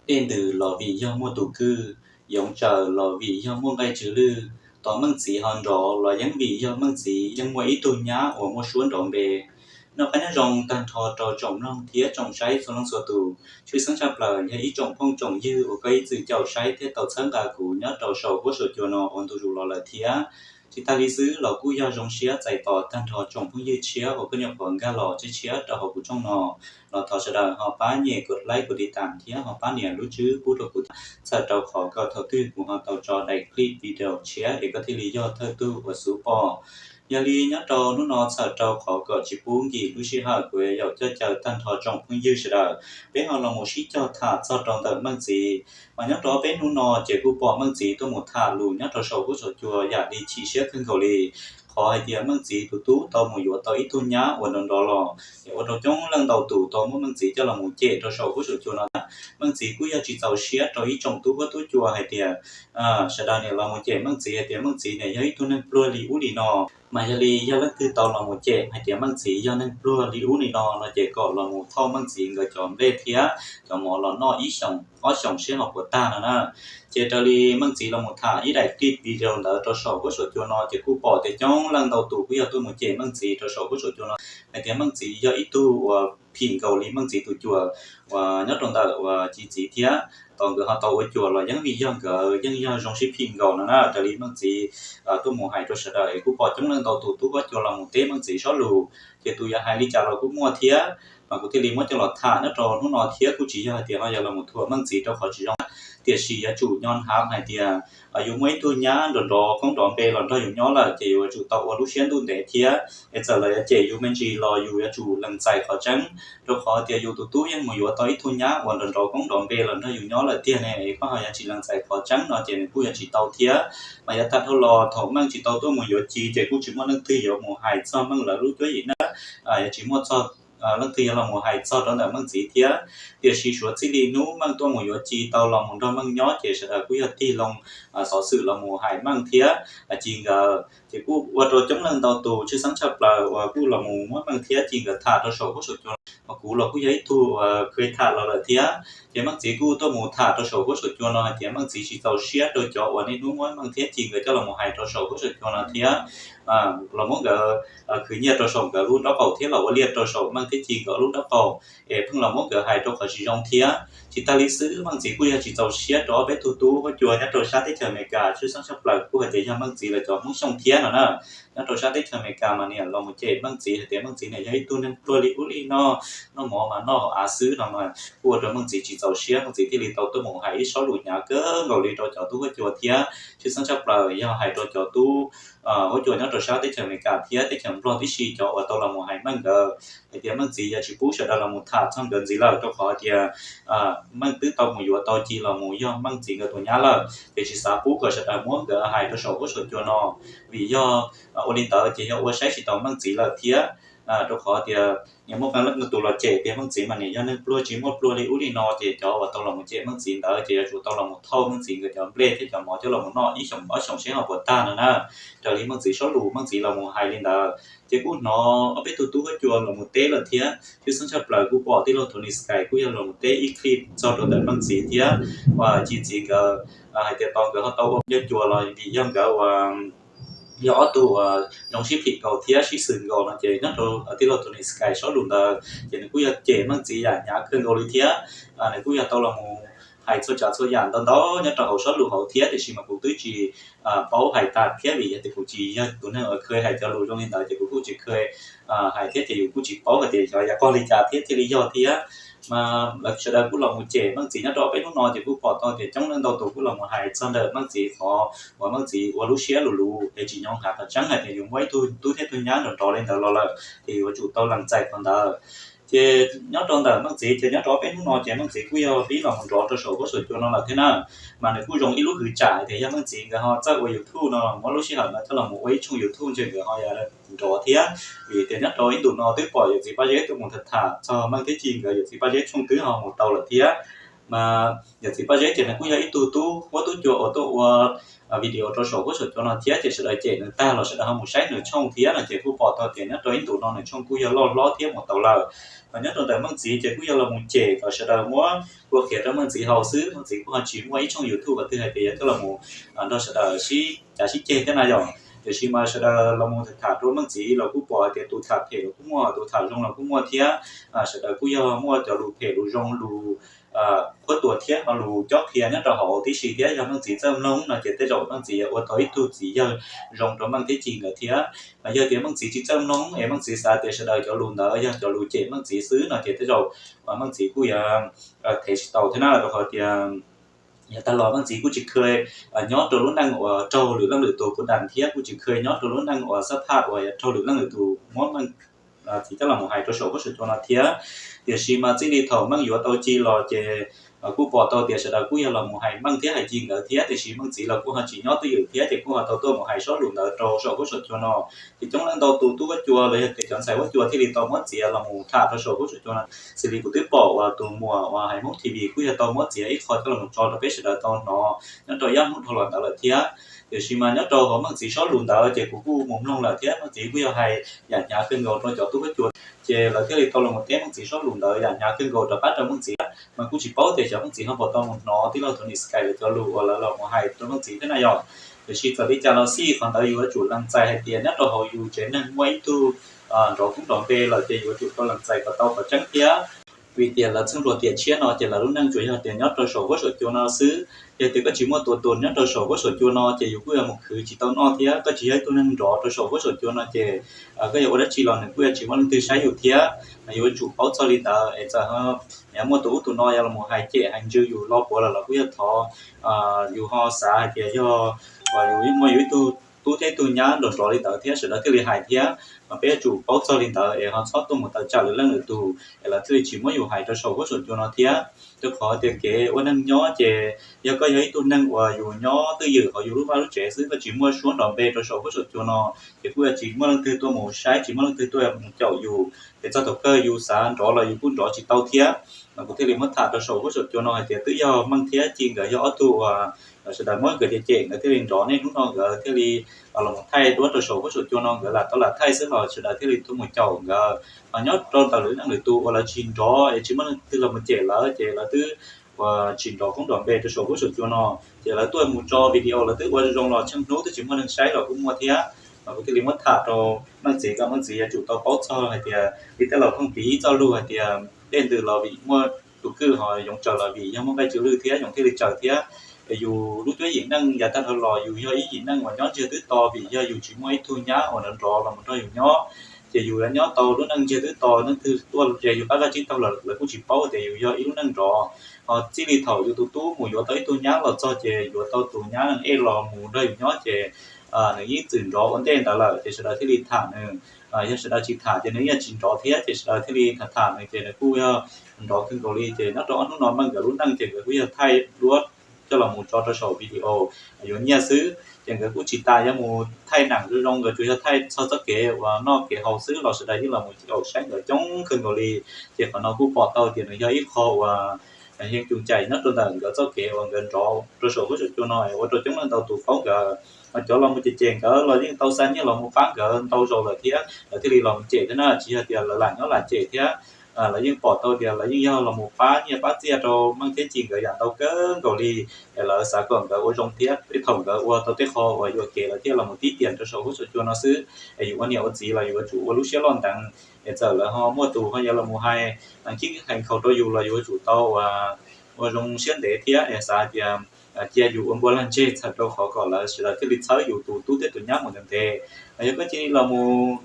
Dej ntws los vim yog muaj tus kwj, yoov tsaws los vim yog muaj nqaij tsw lwj, tos Meej Txiv ho nrov los yeej vim yog Meej Txiv yeej muaj ib tug nyab uas muaj suab nrov npe. Noj qab nyob zoo tag nrho rau tsoom mloog thiab tsoom saib txhua leej txhua tus, tshwj xeeb tshaj plaws yog ib tsoom phooj tsoom ywg uas koj ib txwm caum saib thiab tau txhawb nqa kuv nyob rau saum huab saum cua no ua ntu zus los lawm thiab. Tsis tag li xwb los kuj yog zoo siab txais tos tag nrho tsoom phooj ywg tshiab uas koj nyuam qhuav nkag los tshiab tshiab rau hauv kuv channel no, los thov sawv daws ho pab nyem kuv like kuv tiv tam thiab ho pab nias lub tswb pub rau kuv thiab, txhawm rau qhov kom thaum twg kuv ho tau tso daim clip video tshiab es koj thiaj li yog thawj tug uas xub pom. Yog li nyob rau hnub no txhawm rau qhov kom tsis pub nkim lub sij hawm, kuv yuav coj caw tag nrho tsoom phooj ywg sawv daws peb ho los mus sib cog tham txog rau ntawm Meej Txiv. Mas nyob rau peb hnub no ces kuj pom Meej Txiv tuaj mus tham lus nyob rau saum huab saum cua yam li chim siab kawg nkaus li. Qhov hais tias Meej Txiv tus tub tau mus yuav tau ib tug nyab uas nrov nrov los es ua rau coob leej ntau tus tau muab Meej Txiv coj los mus cem rau saum huab saum cua no. Meej Txiv kuj yog tsis txaus siab rau ib tsoom tub huab tub cua hais tias sawv daws niam los mus cem Meej Txiv hais tias Meej Txiv niam yog ib tug neeg pluag li ub li no. Mas yog li yog leej twg tau los mus cem hais tias Meej Txiv yog neeg pluag li ub li no no ces kom los mus thauj Meej Txiv nkawd cov nplej thiab cov mov los noj ib xyoos ob xyoos seb ho puas tag no na. Ces raws li Meej Txiv los mus tham ib daim clip video ntawd rau saum huab saum cua no ces kuj pom tias coob leej ntau tus kuj yog tuaj mus cem Meej Txiv rau saum huab saum cua no hais tias Meej Txiv yog ib tug uas phim nkaus li Meej Txiv tus cuas uas nyob rau ntawm uas Ci Txiv thiab, tos nkawd ho tau ua cuas los yeej vim yog nkawd yeej yog zoo sib phim nkaus no na. Raws li Meej Txiv tuaj mus hais rau sawv daws es kuj pom coob leej ntau tus tub huab cua los mus teb Meej Txiv sob lus, ces tus yuav hais li cas los kuj muaj thiab. Mas kuv thiaj li muab coj los tham nyob rau hnub no thiab kuj tsis yog hais tias ho yog los mus thuam Meej Txiv rau qhov tsis zoo, tiam sis yuav tsum nyo hnab hais tias yus muaj ib tug nyab nrov nrov koob nrov npe los nrog yus nyob lawm ces yus yuav tsum tau ua lub siab ntuj ntev thiab es txawm lawv yuav cem yus me ntsis los yus yuav tsum lees txais qhov tseeb, rau qhov tias yus tus tub yeej mus yuav tau ib tug nyab uas nrov nrov koob nrov npe los nrog yus nyob lawm tiag ne, koj ho yuav tsis lees txais qhov tseeb no ces nws kuj yuav tsis tau thiab. Mas yav tag dhau los thaum Meej tsis tau tuaj mus yuav Ci ces kuj tsis muaj leej twg yuav mus hais txog Meej lawv lub cuab yim na, yuav tsis muaj txog leej twg yuav los mus hais txog rau ntawm Meej Txiv thiab. Tiam sis suav txij li hnub Meej tuaj mus yuav Ci tau los mus nrog Meej nyob ces sawv daws kuj yog tig loo xov xwm los mus hais Meej thiab Ci nkawd ces kuj ua rau coob leej ntau tus tshwj xeeb tshaj plaws uas kuj los mus muab Meej thiab Ci nkawd tham rau saum huab saum cua. Mas kuv los kuj yog ib tug uas kheev tham los lawm thiab ces Meej Txiv kuj tuaj mus tham rau saum huab saum cua no hais tias Meej Txiv tsis txaus siab rau cov uas niaj hnub muab Meej thiab Ci nkawd coj los mus hais rau saum huab saum cua no thiab los muab nkawd khwv nyiaj rau saum nkawd lub nraub qaum thiab los ua liaj rau saum Meej thiab Ci nkawd lub nraub qaum es pheej los muab nkawd hais rau qhov tsis zoo thiab. Tsis tag li xwb Meej Txiv kuj yog tsis txaus siab rau ob peb tug tub huab cua nyob rau sab teb chaws Amelikas, tshwj xeeb tshaj plaws kuj hais tias yog Meej Txiv lawv cov Hmoob Xyooj thiab no na. Nyob rau sab teb chaws Amelikas mas niam los mus cem Meej Txiv hais tias Meej Txiv niam yog ib tug neeg pluag li ub li no, noj mov mas noj hauv av xwb no mas kuj ua rau Meej Txiv tsis txaus siab, Meej Txiv thiaj li tau tuaj mus hais ib sob lus hnyav kawg nkaus li rau cov tub huab cua thiab tshwj xeeb tshaj plaws yog hais rau cov tub huab cua nyob rau sab teb chaws Amelikas thiab teb chaws Nplog tib si cov uas tau los mus hais Meej nkawd hais tias Meej Txiv yuav tsis pub sawv daws los mus tham txog nkawd ntxiv lawm rau qhov tias Meej twb tau mus yuav tau Ci los mus yog Meej Txiv nkawd tus nyab lawm ces tsis xav pub kom sawv daws muab nkawd hais rau saum huab saum cua no, vim yog ua li ntawd ces yog ua saib tsis taus Meej Txiv lawm thiab. Rau qhov tias niam muaj qee leej tus los cem tias Meej Txiv mas niam yog neeg pluag tsis muaj pluag li ub li no ces cov uas tau los mus cem Meej Txiv ntawd ces yuav tsum tau los mus thauj Meej Txiv nkawd cov nplej thiab cov mov coj los mus noj ib xyoos ob xyoos seb ho puas tag no na. Raws li Meej Txiv sob lus Meej Txiv los mus hais li ntawd ces kuj hnov ob peb tug tub huab cua los mus teb lawm thiab, tshwj xeeb tshaj plaws kuj pom tij laug Tony Sky kuj yog los mus teb ib clip txog rau ntawm Meej Txiv thiab uas Ci Txiv nkawd hais tias tos nkawd ho tau ua ncauj cuas los vim yog nkawd uas yog ob tug uas zoo sib phim nkaus thiab sib xws nkaus no ces nyob rau tij laug Tony Sky sob lus ntawd ces nws kuj yog cem Meej Txiv yam hnyav kawg nkaus li thiab. Nws kuj yog tau los mus hais txhua tsav txhua yam ntau ntau nyob rau hauv sob lus hauv thiab, tiam sis mas kuv twb tsis paub hais tag thiab vim yog tias kuv tsis yog tus neeg uas kheev hais cov lus zoo li ntawd ces kuv kuj tsis kheev hais thiab ces yus kuj tsis paub hais tias xyov yog qhov li cas thiab thiaj li yog thiab. Mas lawv sawv daws kuj los mus cem Meej Txiv nyob rau peb hnub no ces kuj pom tau tias coob leej ntau tus kuj los mus hais txog ntawm Meej Txiv qhov uas Meej Txiv ua lub siab lus lus es tsis nyob hais qhov tseeb hais tias yus muaj ib tug tub thiab tug nyab nrov nrov li ntawd los lawm ces yuav tsum tau lees txais qhov ntawd. Ces nyob rau ntawm Meej Txiv ces nyob rau peb hnub no ces Meej Txiv kuj yog pib los mus nrov rau saum huab saum cua no lawm thiab na. Mas nws kuj zoo ib lub hwv tsam tias yog Meej Txiv nkawd ho txawj ua YouTube no muab lub sij hawm no coj los mus ua ib tshooj YouTube ntshe nkawd ho yuav nrov thiab. Vim tias nyob rau ib ntus no twb pom yawm txiv Paj Zeb tuaj mus tham tham txog Meej thiab Ci nkawd, yawm txiv Paj Zeb tshooj twb ho mus tau lawm thiab. Mas yawm txiv Paj Zeb ces nws kuj yog ib tug tub huab tub cua uas tuaj ua video rau saum huab saum cua no thiab, ces sawv daws cem nws tag los sawv daws ho mus saib nws tshooj thiab no ces kuj pom tau tias nyob rau ib ntus no nws tshooj kuj yog loj hlob thiab mus tau lawm. Mas nyob rau ntawm Meej Txiv ces kuj yog los mus cem kom sawv daws muab ua qhiav rau Meej Txiv haus xwb. Meej Txiv kuj ho tsis muaj ib tshooj YouTube uas twg hais tias yog coj los mus nrog sawv daws sib cav sib ceg thiab na yom. Tiam sis mas sawv daws los mus tham rau Meej Txiv los kuj pom hais tias tus tham phem los kuj muaj, tus tham zoo los kuj muaj thiab. Sawv daws kuj yog muaj cov lus phem lus zoo lus qhuab tuas thiab ho lus cob qhia nyob rau hauv tib si thiab. Yog Meej Txiv txawj mloog no ces tej zaum Meej Txiv yuav ua tau ib tug txiv yawg zoo rau Meej thiab Ci nkawd thiab. Mas yog tias Meej Txiv tsis txawj mloog es Meej Txiv xav tias sawv daws cov lus ntawd yog cov lus cem Meej Txiv xwb no ces tej zaum Meej Txiv kuj yuav thev tsis tau thiab na, rau qhov tias yav tag los Meej Txiv kuj tsis kheev nyob rau lub neej uas raug lwm leej lwm tus kuj dam thiab kuj tsis kheev nyob rau lub neej uas xab phaj uas yuav raug lwm leej lwm tus muab Meej Txiv coj los mus hais rau saum huab saum cua no thiab. Tiam sis mas txij li thaum Meej yuav tau Ci los ces kuj pom tau tias sawv daws kuj yog los mus hais Meej thiab hais Ci nkawd thiab, tiam sis Meej Txiv los kuj ho tsis nyob twj ywm thiab ces kuj ho tau tuaj mus hais sob lus ntawd rau saum huab saum cua no. Ces coob leej ntau tus tub huab cua los yog tias cov ntxhais huab cua thiaj li tau muab txiav los mus tham rau saum huab saum cua no. Xws li kuv twb pom uas tus muam uas hais Hmoob T V kuj yog tau muab txiav ib qho coj los mus tso rau peb sawv daws tau hnov nyob rau ib hnub dhau los ntawd lawm thiab. Tiam sis mas nyob rau hauv Meej Txiv sob lus ntawd ces kuv kuj mus mloog lawm thiab, Meej Txiv kuj yog hais yam hnyav kawg nkaus rau cov tub huab cua, ces lawv thiaj li tau los mus teb Meej Txiv sob lus ntawd yam hnyav kawg nkaus rov qab rau Meej Txiv. Mas kuj tsis paub tias xyov Meej Txiv ho puas tau mus hnov tij laug Tony Sky lawv cov lus uas lawv los mus hais rau Meej Txiv thiab na yom. Tiam sis txawm li cas los xij qhov ntawd yus yuav tsum lees txais hais tias nyob rau hauv yus tsev neeg muaj ib tug nrov koob nrov npe lawm ces yuav tsum tau lees txais kom tau qhov tseeb thiab. Vim tias lawv txheej pluag tiam tshiab no ces lawv lub neej tsuas yog tias nyob rau saum huab saum cua no xwb. Yog tias koj tsis muaj tus tus nyob rau saum huab saum cua no ces yus kuj yuav mus khwv tsis tau noj thiab. Koj tsis yog ib tug neeg nrov rau saum huab saum cua no ces koj yuav ua dab tsi los nws kuj yuav tsis muaj leej twg saib yus thiab. Mas yuav tsum paub txog li ntawd es txawm muaj tus ub tus no yuav los mus hais cem hais ntsws yus lo puav lawm los kuj yog thov yus ho xav hais tias yog uas yus muaj yus ib tug tub thiab ib tug nyab nrov nrov li ntawd thiab sawv daws thiaj li hais thiab. Mas peb yuav tsum paub txog li ntawd es ho txhob tuaj mus tawm tsam lwm leej lwm tus es lawv thiaj li tsis muab yus hais rau saum huab saum cua no thiab. Rau qhov tias kev ua neeg nyob ces yog koj yog ib tug neeg uas yus nyob twj ywm hauv yus lub vaj lub tsev xwb, koj tsis muaj suab nrov npe rau saum huab saum cua no ces kuj yuav tsis muaj leej twg tuaj mus saib, tsis muaj leej twg tuaj mus caum yus. Ces txog thaum kawg yus xav nrov los yus kuj nrov tsis tau thiab. Mas kuv thiaj li muab tham rau saum huab saum cua no hais tias twb yog Meej thiab Ci nkawd yog ob tug uas sawv daws muab nkawd cem cem nkawd thiaj li nrov, niaj hnub no nkawd thiaj li los mus thaij duab rau saum huab saum cua no, nkawd lam tau lam thaij xwb los sawv daws thiaj li tuaj mus caum nkawd. Mas nyob rau ntawm lwm leej lwm tus uas lawv tsis nrov es tsis muaj leej twg los mus cem lawv ces lawv twb uas tsis nrov koob nrov npe rau saum huab saum cua no, ces lawv tuaj mus tso video lawv twb ua zoo los tsheej hnub twb tsis muaj neeg saib los kuj muaj thiab. Mas kuv thiaj li muab tham rau Meej Txiv kom Meej Txiv yuav tsum tau paub txog hais tias li tej laus pheej piv ib txoj lus hais tias dej ntws los vim muaj tus kwj, ho yoov tsaws los vim yog muaj nqaij tsw lwj thiab yoov thiaj li tsaws thiab. Yus lub cuab yim neej yav tag dhau los yus yog ib yim neej uas nyob ntsiag twb to vim yog yus tsis muaj ib tug nyab uas nrov nrov los mus nrog yus nyob. Ces yus yuav nyob tau lub neej ntsiag twb to, leej twg tuaj ze yus qab zaj tsib taug los lawv kuj tsis paub tias yus yog ib lub neej nrov. Ho txij li thaum yus tus tub mus yuav tau ib tug nyab los txog ces yuav tau tus nyab neeg ej los mus nrog yus nyob ces nws yeej txwm nrov ua ntej ntawd lawm ces sawv daws thiaj li tham nws. Yog sawv daws tsis tham ces nws yeej tsis nrov thiab, ces sawv daws thiaj li tham tham nws ces nws kuj yog nrov kawg nkaus li. Ces nyob rau ob hnub no Meej nkawd lub neej ces nkawd kuj yog thaij duab coj los mus tso rau saum video yuav nyiaj xwb. Ces nkawd kuj tsis tas yuav mus thaij neem zoo zoo, nkawd tsuas yog thaij txog txoj kev uas noj kev haus xwb los sawv daws yeej los mus caum saib nkawd coob kawg nkaus li. Ces qhov no kuj pom tau tias nws yog ib qho uas yeej cus cais nyob rau ntawm nkawd txoj kev uas nkawd nrov rau saum huab saum cua no ua rau coob leej ntau tus paub nkawd. Ho cov los mus cem cem nkawd los yeej tau xa nyiaj los mus pab nkawd ntau zaus lawm thiab, lawv thiaj li los mus cem thiab na, tsis yog tias lawv lam nyob lam cem thiab. Lawv yeej pom tau tias lawv yeej yog los mus pab nyiaj pab txiaj rau Meej thiab Ci nkawd yam ntau kawg nkaus li. Es lawv xav kom nkawd ua zoo thiab, tej thaum nkawd ua tau tej qho uas yuam kev lawv thiaj los mus tib tiam rau saum huab saum cua no xwb. Es yus ua niam ua txiv los yus yuav tsum ua lub siab loj ntev. Es txawm lawv ho muaj tus ho yuav los mus hais khib hais nkhaus rau yus los yus yuav tsum tau ua zoo siab ntev thiab es xav hais tias cia yus ua npua lag ntseg txhawm rau qhov kom lawv sawv daws thiaj li txhawb yus tus tub thiab tus nyab mus ntev ntev. Yog koj cia li los mus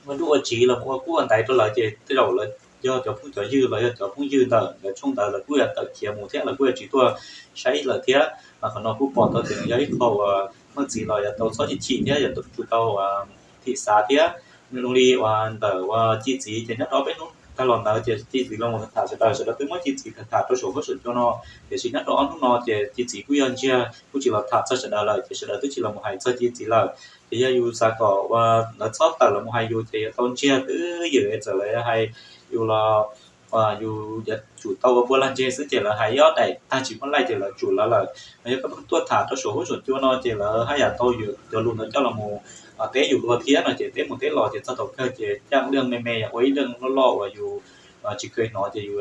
ua nruj ua tsiv los mus ua kub ua ntaiv rau lawv ces tej zaum lawv yog cov phooj cov ywg los yog cov phooj ywg ntawm nkawd tshooj ntawd lawv kuj yuav tawm khiav mus thiab lawv kuj yuav tsis tuaj saib lawm thiab. Mas qhov no kuj pom tau tias nws yog ib qho uas Meej txiv los yuav tau txhob chim chim thiab yuav tsum tau thim xav thiab. Zoo li uas ntawm uas Ci txiv ces nyob rau peb hnub tag los ntawd ces Ci txiv los mus tham sawv daws, sawv daws twb muab Ci txiv tham tham rau saum huab saum cua no. Tiam sis nyob rau ob hnub no ces Ci txiv kuj yog ntsiag kuj tsis los tham txog sawv daws lawm ces sawv daws twb tsis los mus hais txog Ci txiv lawm. Ces yog yus xav kom uas lawv txhob tawm los mus hais yus ces yuav tau ntsiag twb ywm es txawm lawv hais yus los yus yuav tsum tau ua npua lag ntseg xwb ces lawv hais ob daim tag tsis muaj laij ces lawv tsum lawv lawm. Yog koj tuaj tham rau saum huab saum cua no ces lawv haj yam tau yuav cov lus ntawd coj los mus teb yus dua thiab no ces teb mus teb los ces txog thaum kawg ces caij leej me me ua ib leej loj loj uas yus tsis kheev hnov ces yus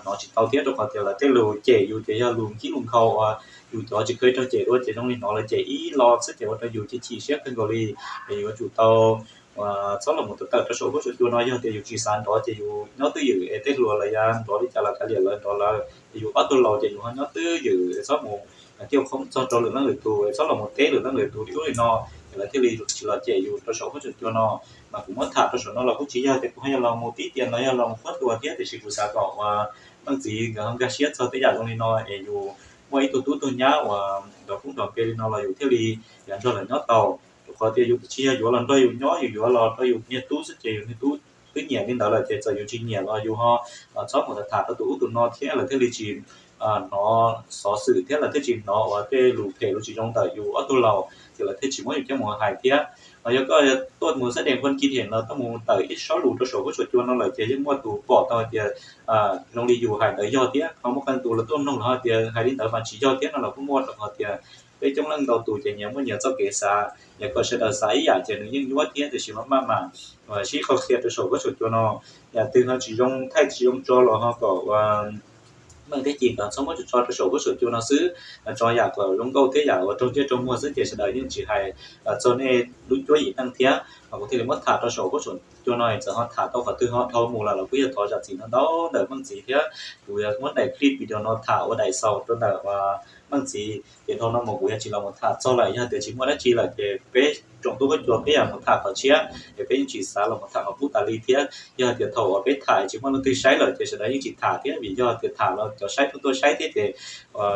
hnov tsis tau thiab rau qhov tias lawv tej lus cem yus ces yog lus nkib lus nkhaus uas yus cov tsis kheev raug cem dua ces zoo li hnov lawv cem ib los xwb ces ua rau yus chim chim siab kawg nkaus li. Es yus yuav tsum tau txhob los mus tawm tawm rau saum huab saum cua no, yog tias yus tsis xav nrov ces yus nyob twj ywm es tej hluas lawv yuav nrov li cas los kav liam lawv nrov lawv, es yus ob tug laus ces yus ho nyob twj ywm txhob mus tiaj khoob txog rau lwm leej lwm tus, txhob los mus teb lwm leej lwm tus li ub li no, es lawv thiaj li tsis los cem yus rau saum huab saum cua no. Mas kuv muab tham rau saum no los kuj tsis yog tias kuv ho yog los mus tib tias no yog los mus qhuab tua thiab, tiam sis kuv xav kom ua leej txiv nkawd ho nkag siab txog tej yam zoo li no es yus muaj ib tug tub tug nyab uas nrov kub nrov npe li no los yus thiaj li yuav nrog lawv nyob tau. Rau qhov tias yus tsis yog yuav los nrog yus nyob, yus yuav los rau yus niag tub xwb ces yus niag tub twb nyiam li ntawd lawm ces txawm yus tsis nyiam los yus ho txhob mus tham rau tus ub tus no thiab lawv thiaj li tsis hnov xov xwm thiab lawv thiaj tsis hnov uas tej lus phem lus tsis zoo ntawm yus ob tug laus ces lawv thiaj tsis muab yus coj mus hais thiab. Yog koj tuaj mus xab dees phooj ywg thiab no tuaj mus tawm ib sob lus rau saum huab saum cua no lawm ces yeej muaj tus pom tau hais tias zoo li yus hais ntawd yog thiab, ho muaj qee tus lawv tuaj mloog los hais tias hais li ntawd mas tsis yog thiab no los kuj muaj, rau qhov tias peb coob leej ntau tus ces nyias muaj nyias txoj kev xav, yog kom sawv daws xav ib yam ces nws yeej nyuaj thiab, tiam sis maj mam sib qhia rau saum huab saum cua no, yam twg ho tsis zoo thaij tsis zoo tso los ho kom ua meej thiab ci ntawd txhob muab tso rau saum huab saum cua no xwb, tso yam kom zoo nkauj thiab yam uas raug ntsej raug muag xwb ces sawv daws yeej tsis hais txog nej lub cuab yim neej thiab. Mas kuv thiaj li muab tham rau saum huab saum cua no, txawm ho tham tau qhov twg ho dhau mus lawm los kuj yog thov zam txim ntau ntau ntawm Meej Txiv thiab. Kuv yuav muab daim clip video no tham ua daim xaus rau ntawm Meej Txiv ces dhau no mus kuv yuav tsis los mus tham txog lawm, yog tias tsis muaj dab tsi lawm ces peb tsoom tub huab cua peb yuav mus tham qhov tshiab es peb yeej tsis xav los mus tham qhov qub tas li thiab. Yog tias thaum uas peb tham tsis muaj leej twg saib lawm ces sawv daws yeej tsis tham thiab, vim yog tias tham los cov saib tuaj tuaj saib thiab ces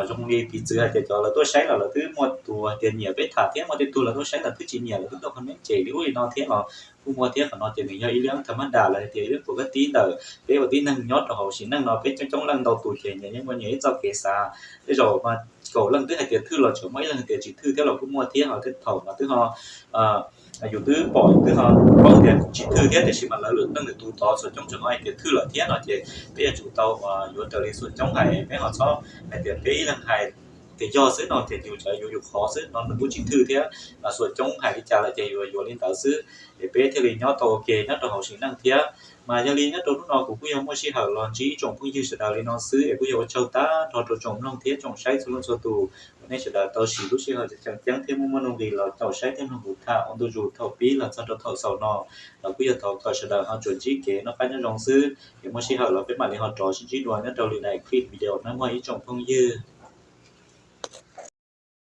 zoo li piv txwv hais tias cov lawv tuaj saib los lawv twb muaj tus hais tias nyiam peb tham thiab, muaj tej tug lawv tuaj saib lawv twb tsis nyiam lawv twb tuaj comment cem li ub li no thiab los kuj muaj thiab. Qhov no ces nws yog ib lub tham ma das los tias ib lub pus kab tib ntawm peb ua tib neeg nyob rau hauv sim neej no, peb coob coob leej ntau tus ces nyias yeej muaj nyias ib txoj kev xav. Tej zaum mas kaum leej twb hais tias thwj los tseem muaj ib leeg hais tias tsis thwj thiab los kuj muaj thiab. Ho tej thaum mas twb ho yus twb pom yus twb ho paub tias tsis thwj thiab, tiam sis mas lawv lwm leej lwm tus tod txhua coob tseem ho hais tias thwj lawm thiab no ces peb yuav tsum tau yuav raws li txhua coob hais, peb ho txhob hais tias peb ib leeg hais tias yog xwb no ces yus tseem yuav yus qhov xwb no nws kuj tsis thwj thiab. Txhua coob hais li cas lawm ces yus yuav li ntawd xwb es peb thiaj li nyob tau ua ke nyob rau hauv sim neej thiab. Mas yog li nyob rau hnub no kuv kuj yog muaj sij hawm los ntsib ib tsoom phooj ywg sawv daws li no xwb es kuj yog ua tsaug tag nrho rau tsoom mloog thiab tsoom saib txhua leej txhua tus uas nej sawv daws tau siv lub sij hawm tseem ceeb thiab muaj muaj nuj nqis los caum saib thiab mloog kuv tham ua ntu zus thaum pib los txog rau thaum xaus no. Los kuj yog thov kom sawv daws ho tsuas ntsib kev noj qab nyob zoo xwb es muaj sij hawm los peb mam li ho rov sib ntsib dua nyob rau lwm daim clip video nawb mog ib tsoom phooj ywg.